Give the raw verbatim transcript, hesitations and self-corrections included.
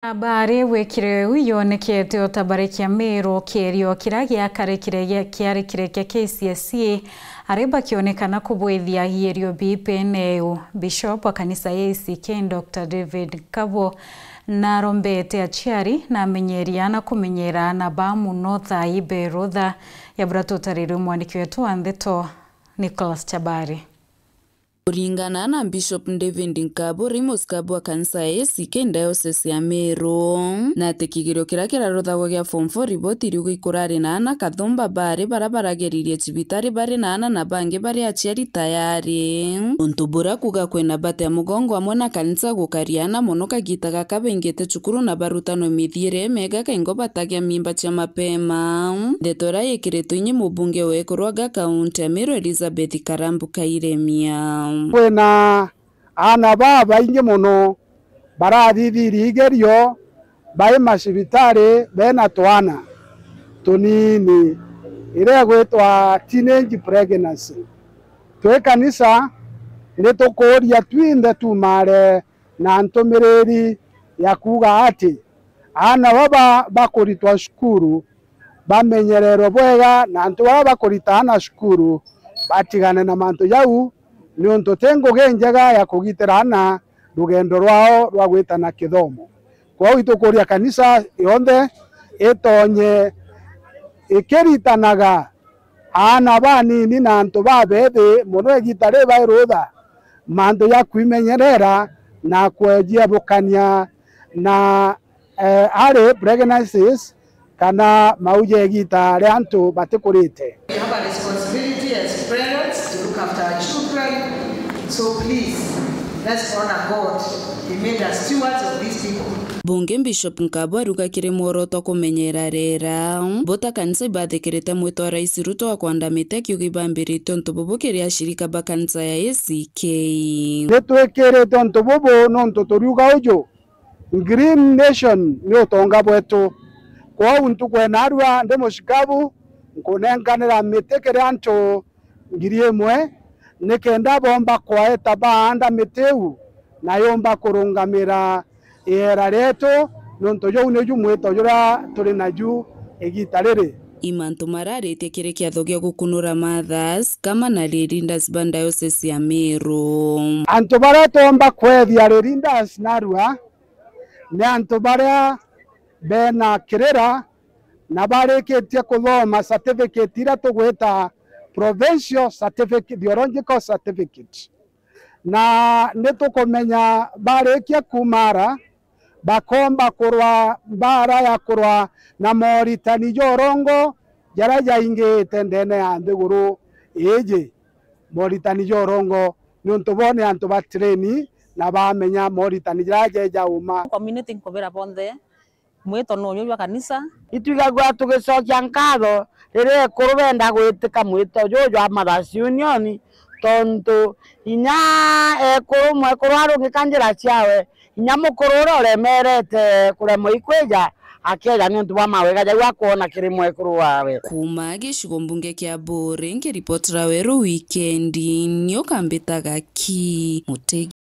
Habari wikire u yonekete o ta barikia Miru kierio kiria giakarikire gia-, kiarikire kia K C S E, aria bakionekana kubwithia ierio biipene u. Bishop wa kanisa ya A C K, Doctor David Nkabo, narombete aciari na amenyeri ana kumenyera ana baa mono thaa ibe rutha ya bura tutarirwe mwandiki wetu wa ndeto, Nicholas Chabari. Kuringana na Bishop David Nkabo, ri musikabu wa kanisa ya A C K diocese ya Meru, na ati kigerio kiria kiraruthagwa gia form four riboti iriuga ikurari na ana kathumba bari bara barageririe cibitari bari na ana na bangi bari aciari tayari. Untu buria kuga kwina bata ya mugongo amwe na kanisa gukaria ana mono kagita gaka baingite cukuru na barutanwe mithiire mega kaingo batagia mimba cia mapema. Ndeto iria yikiritwe inyi mubunge wa ekuru aga kaunti ya Meru Elizabeth Karambu Kairemia. Kwina aana babaingi mono barathithiria igerio bai macibitari bena twana tunini, iria igwitwa teenage pregnancy. Twi kanisa, ni tukuuria twinthe tumaare na ntumiriri ya kuuga ati aana baba bakuritwa cukuru bamenyererwe bwega, na antu baba bakurita aana cukuru batigane na mantu jau, niuntu ti ngugi njega ya kugitira aana rugendo rwao rwa gwita na kithomo. Kwou itukuuria kanisa yonthe itonye ikiritanaga aana banini na antu babethi mono igita ribai rutha mantu ja kwimenyerera na kwejiabukania na, eh, early pregnancies kana mau ja igita ria antu batikurite. We have a responsibility as parents to look after our children. So please, let's honor God. He made us stewards of these people. Bungi Bishop Nkabo aruga kiri mworoto kumenyera rera, bo ta kanisa ibathikirite mwito wa Rais Ruto wa kwandamite akiuga ibambirite untu bubu kiri ashirika ba kanisa ya A C K. Nitwikirite untu bubu nontu turiuga uju, Green Nation ni utonga bwetu. Kwou ntuku ya narua ndi mucikabu, nkunenkanira miti kiri antu ngiri imwe, nikenda boomba kwaeta baanda miti iu, na yumba kurungamira iera rietu, niuntu juu niju mwito juria turi naju igita riri. I mantu mararitie kiri kiatho gia gukunura Mothers kama na Lay Leaders ba diocese ya Meru. Antu baria twomba kwethia Lay Leaders narua ni antu baria bena kirira na barikitie kuthoma certificate iria tugwita provincial certificate, theological certificate. Na ni tukumenya barikia kuuma ara, bakomba kurwa mbara ya kurwa na moritani ja urongo jaria jaingite ndene ya nthiguru iiji. Moritani ja urongo, niuntu bo ni antu ba train na bamenya moritani jaria jeja uma. Community nkubira bonthe, mwito nuju jwa kanisa. Itwigagua tugicokia nkatho riria ekuru benda gwitika mwito juju jwa Mothers Union, tontu inya ekuru, mwekuru arungika njira ciawe, inya mukuru uria uremerete kuremwa ikwija, akeja niuntu bwa mawega jau akwona kiri mwekuru wawe. Kuuma gicigo mbunge kia Buuri, nkiripotera Weru Wikendi, ni ukambitaga ki Mutegi.